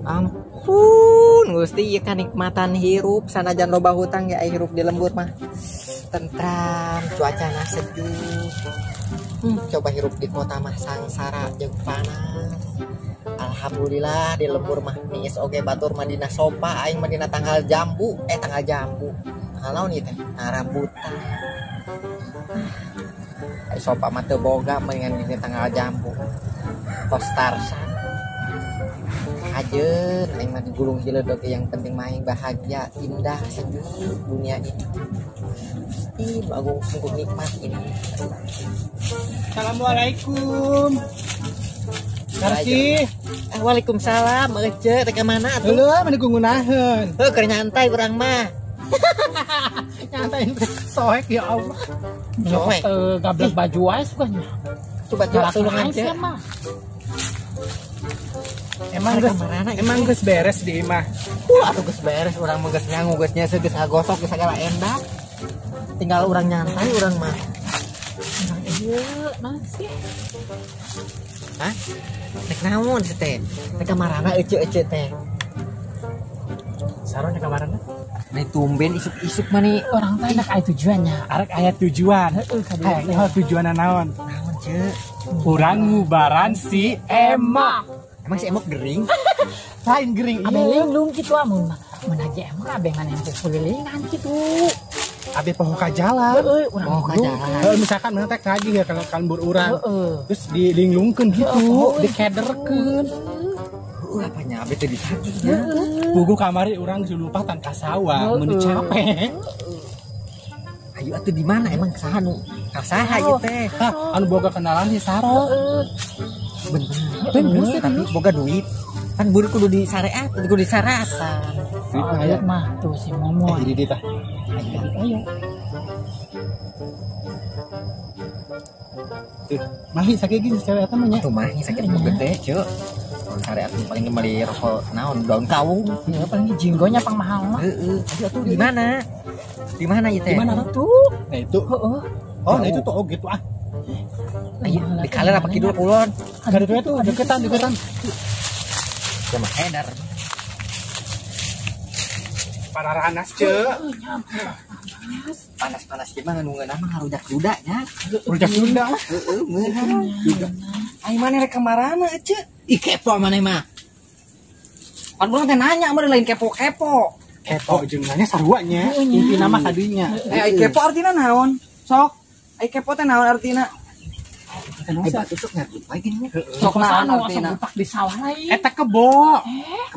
Ampun, Gusti ieu kanikmatan hirup sanajan loba hutang ya hirup di lembur mah. Tentram, cuacana sejuk. Coba hirup di kota mah sangsara jeung panas. Alhamdulillah di lembur mah niis oge batur mah dina sopa aing mah dina tanggal jambu, tanggal jambu. Tanggal naon ieu teh? Tanggal rambutan. Ai sopa mah teu boga mendingan dina tanggal jambu. Kos Tarsan. Ajeun aing mah digulung hileud oge yang penting mah aing bahagia, indah, sejuk dunia ini. Gusti agung sungguh nikmat ini. Assalamualaikum. Tarsi. Waalaikumsalam. Ece, teh ka mana atuh? Heuh, meni gungunaheun. Heuh, keur nyantai urang mah. Nyantai soek ya Allah. Soek. Gablek baju wae sukanya. Coba coba tulungan ce. Emang geus emang geus beres di imah. Atuh geus beres urang mah geus nyangu geus nyese geus ngagosok geus sagala endah. Tinggal urang nyantai urang mah. Urang ieu naon sih? Hah? Nek naon sih teh? Nek kamarana ece-ece teh. Saron nek kamarana? Nih tumben isuk-isuk mah nih. Urang teh nek aya tujuannya. Arek aya tujuan. Heeh, kabeh. Heuh, tujuanna naon? Naon, Ceu? Urang ngubaran si Emma. Emang si Emok gering? Lain gering. Abe linglung kitu amun mun aja Emok abe nganempo kulilingan kitu. Abe poho ka jalan. Heeh, urang poho ka jalan. Heeh, misalkan mana teh ngaji ya kalau kalembur urang. Terus dilinglungkeun gitu, dikederkeun. Heeh, apanya abe teh ditagih nya. Puguh kamari urang geus lupatan ka sawah, mun capek. Ayo atuh di mana emang saha nu? Ka saha ieu teh? Tah, anu boga kenalan si Saro. Bener. Bener, tapi boga duit. Kan buruh kudu disareat, kudu disaratan. Duit mah tuh si Momon. Jadi tah. Ayo. Tuh, mahi sakit gini cewek eta mah nya. Tuh mahi sakit mah gede, Ceu. Mun sareat paling meuli rokok naon daun kawung. Ya paling jinggonya pang mahal mah. Heeh. Ayo atuh di mana? Di mana ieu teh? Di mana tuh? Nah itu. Heeh. Oh, nah itu tuh oh gitu ah. Ayo, di kaler apa kidul kulon? Ada tuh itu deketan, deketan. Ya mah edar. Pararanas, Ceu. Panas-panas gimana nu ngeunah mah ngarujak duda nya. Rujak Sunda. Heeh, ngeunah. Duda. Ai maneh rek ka marana, Ceu? Ih kepo maneh mah. Pan urang teh nanya meureun lain kepo-kepo. Kepo jeung nanya sarua nya. Intina mah kadinya. Ai kepo artina naon? Sok. Ai kepo teh naon artina? Batu sok ngargut wae gini mah. Sok naon artina? Di sawah lain. Eta kebo.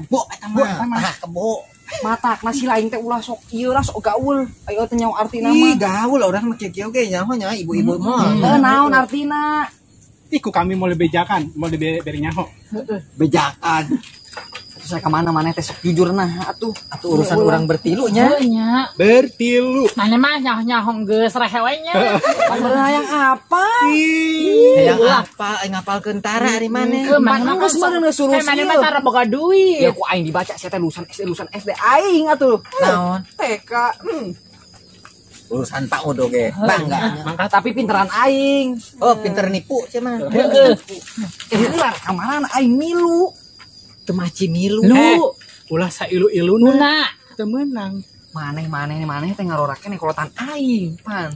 Kebo eta mah. Tah kebo. Matak nasi lain teh ulah sok ieu lah sok gaul. Ayo teh nyaho artina mah. Ih gaul urang mah kieu-kieu ge nyaho nya ibu-ibu mah. Heuh naon artina? Ih ku kami mau bejakan, mau beri nyaho. Bejakan. Terus ka mana-mana teh sok jujur nah atuh. Atuh urusan urang bertilu nya. Nya. Bertilu. Mana mah nyaho-nyaho geus rehe we nya. Pan hayang apa? Hayang apa? Aing ngapalkeun tara ari maneh. Mana geus meureun geus suruh. Maneh mah tara boga duit. Ya ku aing dibaca sia teh lulusan SD, lulusan SD aing atuh. Naon? TK. Urusan Pak Odo ge. Bangga. Mangka tapi pinteran aing. Oh, pinter nipu sia mah. Heeh. Ular kamaran aing milu. Temaci milu. Ulah sailu-iluna. Teu meunang. Maneh-maneh teh ngarorakeun kolotan aing, pan.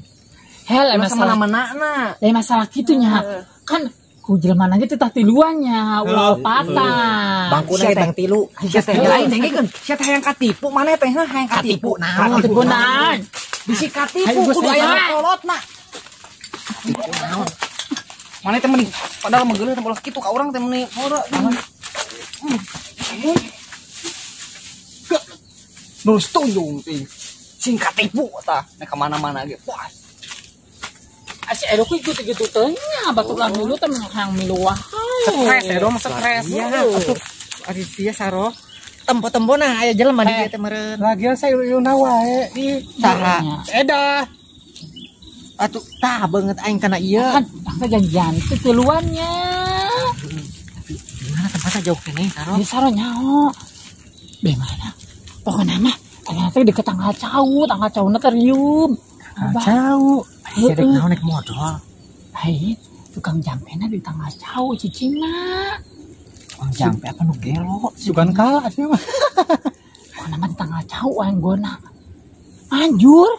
Hel, masalah menakna. Lain masalah kitu nya. Kan ku jelema ge teh tah tiluannya, ulah opatan. Bangkuna ge bang tilu. Sia teh lain dengekeun. Sia teh hayang katipu maneh teh hayang katipu. Naon? Katipu naon? Bisi katipu kudu aya kolotna. Katipu naon? Maneh teh mending padahal mah geuleuh teh bolos kitu ka urang teh meni hora. Nurus tunjung teh. Sing katipu tah nek ka mana-mana ge puas. Asi Edo ku gitu-gitu teh nya baturan dulu teh hayang milu wae. Stres Edo mah stres. Iya, atuh ari sia saro. Tempo-tempo nah aya jelema di dieu teh meureun. Lagian saya ilu-iluna wae. Ih, saha? Eda. Atuh tah beungeut aing kana ieu. Kan tah janjian teh tiluannya. Gimana tempatnya jauh keneh Saro? Di Saro nyaho. Bagaimana? Pokoknya mah ternyata deket tanggal cau na terium. Cau. Ai dek naon nek modal. Ai tukang jampena di tanggal cau cicingna. Jampe apa nu gelo? Sugan kalah sih mah. Pokona mah tanggal cau aing gona. Manjur.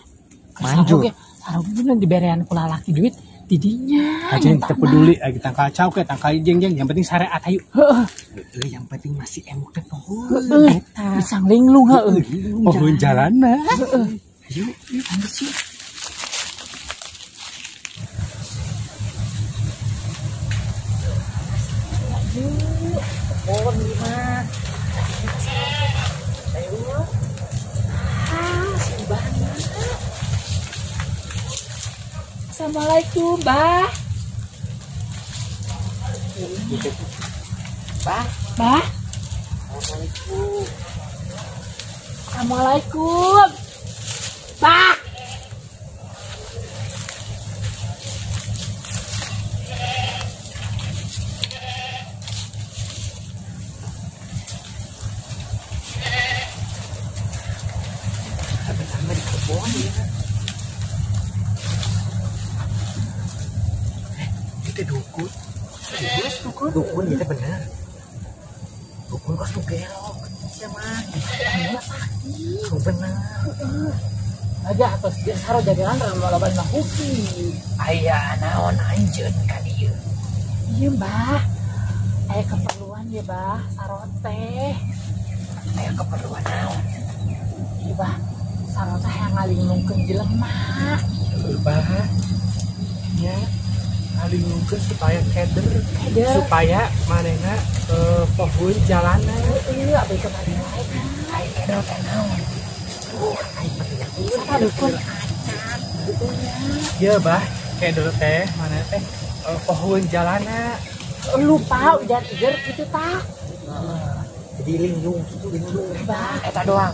Manjur. Saro ge diberean ku lalaki duit didinya. Aja teu peduli lagi tangkal cau ke tangkal jeng-jeng yang penting syariat hayu. Heeh. Yang penting masih emuk teh pohon. Heeh. Bisa linglung heeh. Pohon jalanna. Heeh. Yuk, lanjut sih. Yuk, pohon mah. Ayo. Ah, si banget. Assalamualaikum, Bah. Bah. Bah. Assalamualaikum. Assalamualaikum. Bah. Sama di kebun ya. Itu dukun. Serius dukun? Dukun itu bener. Dukun kok tuh gelok. Siapa? Sakit. Bener. Aja atas dia saro jalan loba mah huki. Aya naon anjeun ka dieu? Iya, Bah. Aya keperluan ya, Bah, saro teh. Aya keperluan naon? Iya, Bah. Saro teh hayang ngalinglungkeun jelema. Heuh, Bah. Nya ngalinglungkeun supaya keder, supaya manehna pohon jalanan. Heeh, abdi ke mana wae. Ai keder teh naon? Dukun. Iya, Bah, keder teh mana teh pohon jalana. Lupa udah tiger gitu tah. Jadi linglung gitu linglung. Bah, eta doang.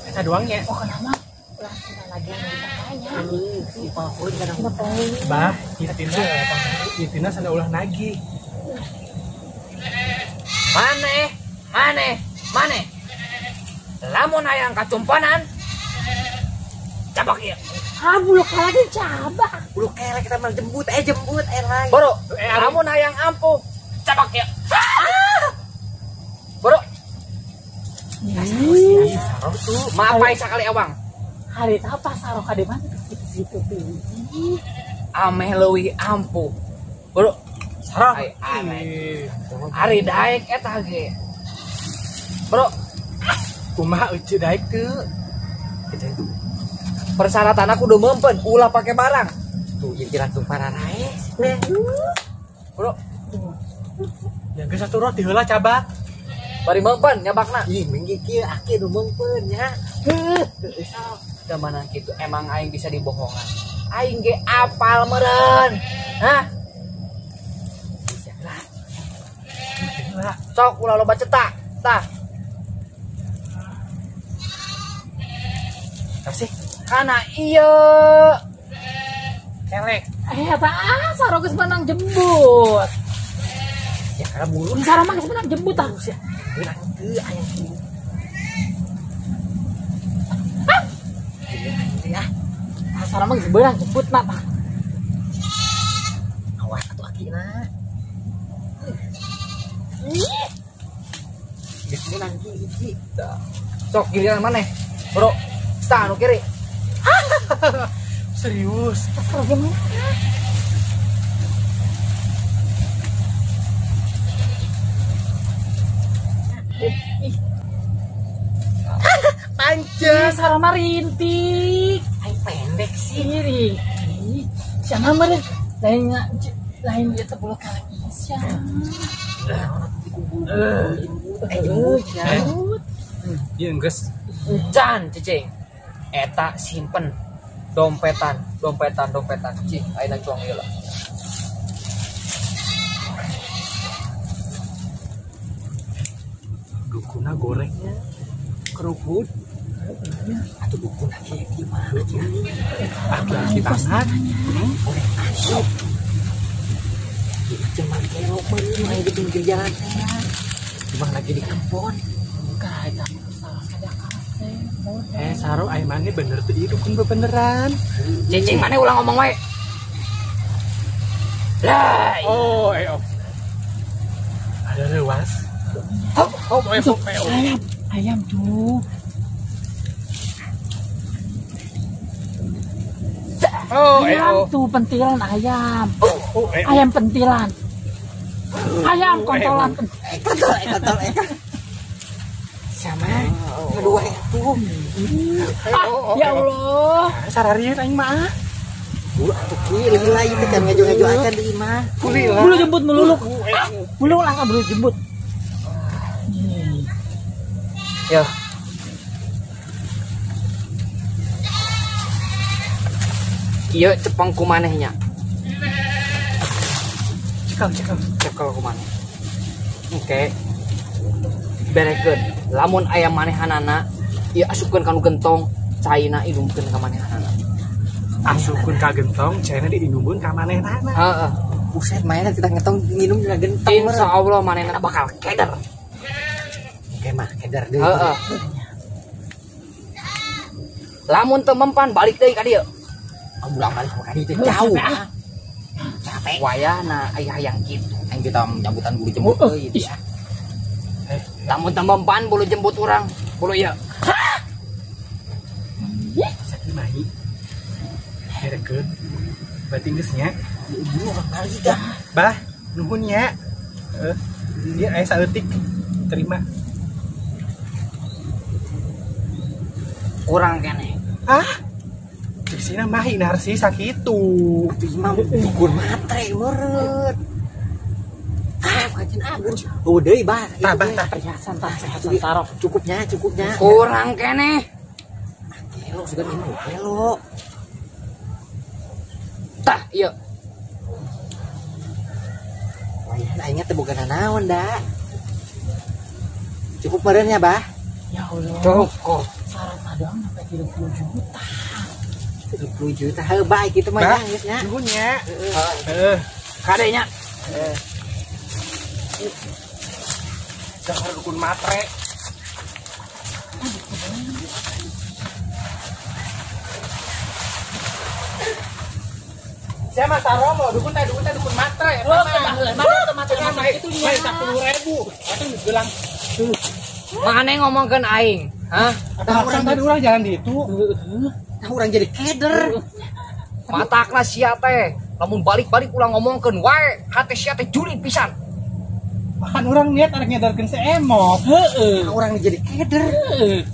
Eta doang ya. Oh, kenapa? Ulah sudah lagi ditanya. Si pohon kadang. Bah, itina sana ulah nagih. Maneh, maneh, maneh. Lamun hayang kacumpanan cabak ieu. Ah, bulu lagi cabak. Bulu kelek kita mah jembut, jembut lain. Boro, lamun hayang ampuh cabak ieu. Boro. Saro tuh. Mapai sakali awang. Hari apa saro ka mana gitu tuh. Ameh leuwih ampuh. Boro. Saro. Ameh. Ari daek eta ge. Bro. Kumaha euceu daek teu? Persyaratan aku udah mempen, ulah pakai barang. Tuh jadi langsung pararae. Bro. Ya geus atuh roti heula cabak. Bari mempen nyabakna. Ih, minggi kieu aki nu mempen nya. Heuh, da mana kitu emang aing bisa dibohongan. Aing ge apal meureun. Hah? Bisa lah. Sok ulah loba cetak. Tah. Apa sih? Kana iya. Kelek. Eta saro geus menang jembut. Ya karena bulu. Saro mah geus menang jembut tah. Menang teu aya kieu. Ya. Saro mah geus beunang jembut na tah. Awas atuh akina. Geus menang hiji. Sok giliran maneh. Bro. Tah nu kiri. Serius. Saro gimana? Panjang. Saro mah rintik. Ai pendek sih. Rintik. Siapa meureun? Lain lain ieu teh bulu kaleng sia. Jembut. Jembut. Ieu geus. Encan cicing. Eta simpen dompetan, dompetan, dompetan. Cih, ayeuna cuang ieu lah. Dukuna gorengnya kerupuk. Atuh dukun aki di mana cenah? Aki banget. Goreng asup. Ieu cuman kelok meureun aya di pinggir jalan teh. Cuma lagi di kebon. Buka eta salah kada kasep. Saro ai mane bener tuh ieu dukun bebeneran. Cicing mane ulah ngomong wae. Lah. Oh, oh. Reuwas. Oh, ayam, ayam tuh. Oh, ayam tuh pentilan ayam. Ayam pentilan. Ayam kontolan. Kontol, kontol. Sama kedua itu. Ya Allah. Sararieun aing mah. Bulu atuh ki lila ieu teh can ngajo-ngajo acan di imah. Bulu jembut meluluk. Bulu lah bulu jembut. Ya. Ieu cepeng ku manehnya. Cekel, cekel. Cekel ku maneh. Oke. Berekeun. Lamun aya manehanana, ieu asupkeun ka nu gentong, caina inumkeun ka manehanana. Asupkeun ka gentong, caina diinumkeun ka manehanana. Heeh. Buset, manehna tidak ngetong nginum dina gentong. Insyaallah manehna bakal keder. Oke mah keder deui. Heeh. Lamun teu mempan balik deui ka dieu. Ulang balik ka dieu jauh. Capek. Wayahna aya hayang kitu. Aing kita nyambutan bulu jembut euy ya. Lamun teu mempan bulu jembut urang, bulu ieu. Sakit mahi. Berekeun. Berarti geus nya. Bulu urang balik dah. Bah, nuhun nya. Heeh. Ieu aya saeutik. Terima. Kurang keneh. Ah. Sina mahi narsi sakitu. Atuh mah dukun matre meureut. Ah, kajian agun. Oh deui bah. Tah bah tah perhiasan tah perhiasan sarok. Cukupnya, cukupnya. Kurang keneh. Ah, gelo sugan ini gelo. Tah, ieu. Wah, aing teh boga nanaon da. Cukup meureun nya, Bah? Ya Allah. Cukup. Sarok mah doang sampai 30 juta. 30 juta heuh baik kitu mah geus nya. Nuhun nya. Heeh. Kade nya. Heeh. Dasar dukun matre. Saya Mas Romo, dukun teh dukun matre. Oh, teh matre itu nya 10.000. Eta geus gelang. Mane ngomongkeun aing, hah? Tah urang tadi urang jalan di itu. Nah, urang jadi keder. Matakna sia teh. Lamun balik-balik ulang ngomongkeun wae, hate sia teh juli pisan. Makan urang niat arek nyadarkeun si Emok. Heeh. Nah, urang jadi keder. Heeh.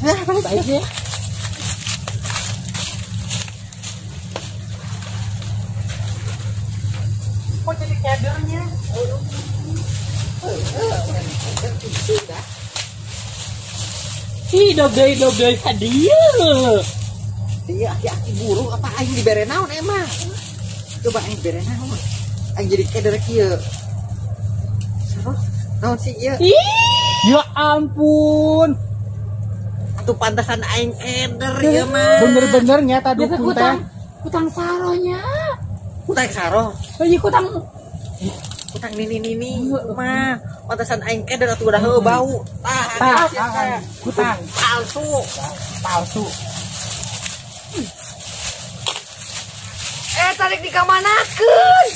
Nah, balik ya. Kok jadi kedernya? Heeh, urang keder itu dah. Ih, dog deui ka dieu. Iya, aki-aki burung apa aing dibere naon emang? Coba aing dibere naon? Aing jadi keder kieu. Seru. Naon sih ieu? Ya ampun. Atuh pantasan aing keder ieu mah. Bener-bener nyata dukun teh. Kutang sarohnya. Kutang saroh. Iya, kutang. Kutang nini-nini mah. Pantasan aing keder atuh udah heuh bau. Tah, kutang palsu. Palsu. Tarik dikamanakeun.